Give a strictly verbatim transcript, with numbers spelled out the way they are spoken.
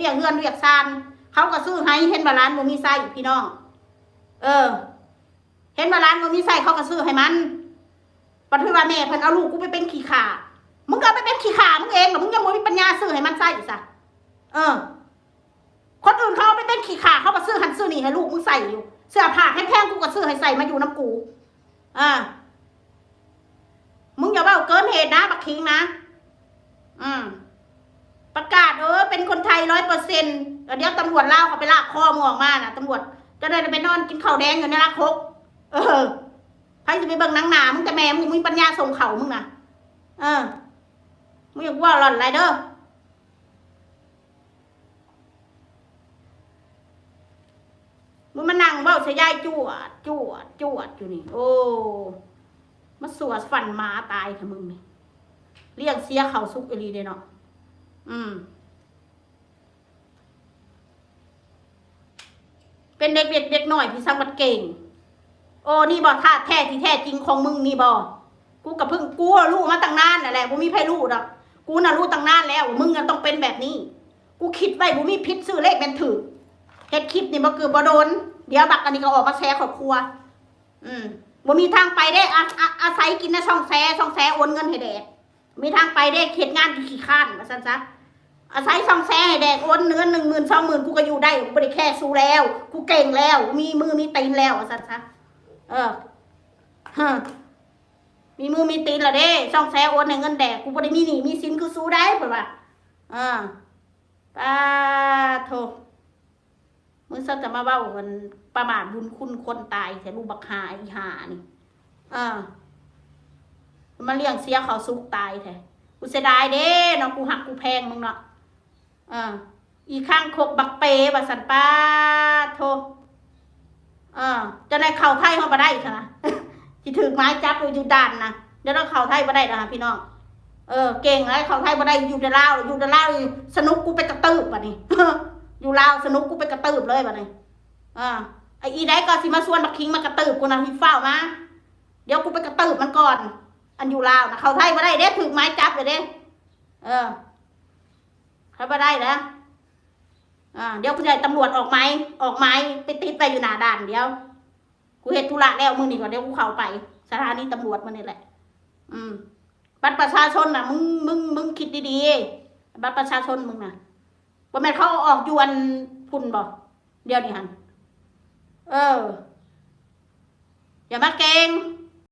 วียกเฮือนเวียกซาน เขาก็ซื้อให้ เห็นว่าหลานบ่มีใช้พี่น้อง เออ เห็นว่าหลานบ่มีใช้ เขาก็ซื้อให้มัน บัดเพิ่นว่าแม่เพิ่นเอาลูกกูไปเป็นขี้ข้า มึงก็เอาไปเป็นขี้ข้ามึงเองล่ะ มึงยังบ่มีปัญญาซื้อให้มันใช้ซะ เออ คนอื่นเขาเอาไปเป็นขี้ข้า เขาก็ซื้อหั้นซื้อนี่ให้ลูกมึงใช้อยู่ เสื้อผ้าแพงๆ กูก็ซื้อให้ใช้มาอยู่นำกู อ่า มึงอย่าเว้าเกินเหตุนะ บักคิงนะ อืม ประกาศ เออ เป็นคนไทยร้อยเปอร์เซ็นต์ เดี๋ยวตำรวจลาวเขาไปลากคอมึงออกมานะ ตำรวจจะได้ไปนอนกินข้าวแดงอยู่ในลักหก เออ ไผสิไปเบิ่งหนังหนา มึงแต่แม่มึงมีปัญญาส่งเขามึงนะ เออ มึงอย่าว่าหล่อนหลายเด้อ มึงมานั่งเว้าใส่ยายจวด จวด จวดอยู่นี่ โอ้ มาสัวฟันหมาตายเถอะมึงนี่ เลี้ยงเสียข้าวสุกอีหลีเด้เนาะ อืม เป็นเด็กเล็กเด็กน้อยที่สังบัดเก่ง โอ้ นี่บ่ท่าแท้ที่แท้จริงของมึงนี่บ่ กูกะเพิ่ง กูรู้มาตั้งนานนั่นแหละ บ่มีไผรู้ดอก กูน่ะรู้ตั้งนานแล้วว่ามึงน่ะต้องเป็นแบบนี้ กูคิดไว้บ่มีผิด ซื้อเลขแม่นถืก เฮ็ดคลิปนี่บ่เกือบบ่โดน เดี๋ยวบักอันนี้ก็ออกมาแชร์ครอบครัว อืม บ่มีทางไปเด้ อา อา อาศัยกินนะช่องแชร์ ช่องแชร์โอนเงินให้แดก มีทางไปเด้ เฮ็ดงานขี้คร้านว่าซั่นซะ อาศัยช่องแชร์ให้แดก โอนเดือนหนึ่งหมื่น สองหมื่น กูก็อยู่ได้ กูบ่ได้แคร์สูแล้ว กูเก่งแล้ว มีมือมีตีนแล้วว่าซั่นซะ เออ ฮะ มีมือมีตีนแล้วเด้ ช่องแชร์โอนให้เงินแดก กูบ่ได้มีหนี้มีสินคือสูได้ เพิ่นว่า เออ ปาโท มึงซะจะมาเว้ากันประมาทบุญคุณคนตายแท้ ลูกบักห่าอีห่านี่ เออ มาเลี้ยงเสียข้าวสุกตายแท้ กูเสียดายเด้เนาะ กูฮักกูแพงมึงเนาะ เออ อีข้างคกบักเปว่าซั่น ปาโท เออ จะได้เข้าไทยเฮาบ่ได้ซะนะ สิถืกหมายจับอยู่ อยู่ด่านนะ เดี๋ยวเราเข้าไทยบ่ได้แล้วค่ะพี่น้อง เออ เก่งแล้ว เข้าไทยบ่ได้ อยู่แต่ลาว อยู่แต่ลาว สนุกกูไปกระตืบบัดนี้ อยู่ลาวสนุกกูไปกระตืบเลยบัดนี้ อ่า ไอ้อีใดก็สิมาชวนบักคิงมากระตืบกูนะ สิฟ้าวมา เดี๋ยวกูไปกระตืบมันก่อน อันอยู่ลาวนะ เข้าไทยบ่ได้เด้ ถืกหมายจับเลยเด้ เออ เข้าบ่ได้แล้ว อ่า เดี๋ยวกูจะให้ตำรวจออกหมาย ออกหมายไปติดไว้อยู่หน้าด่าน เดี๋ยว กูเฮ็ดธุระแล้วมื้อนี้ก่อน เดี๋ยวกูเข้าไป สถานีตำรวจมื้อนี้แหละ อืม บัตรประชาชนน่ะ มึง มึง มึงคิดดีๆ บัตรประชาชนมึงน่ะ บ่แม่นเขาเอาออกอยู่อันพุ้นบ่ เดี๋ยวนี้หั่น เออ อย่ามาเก่ง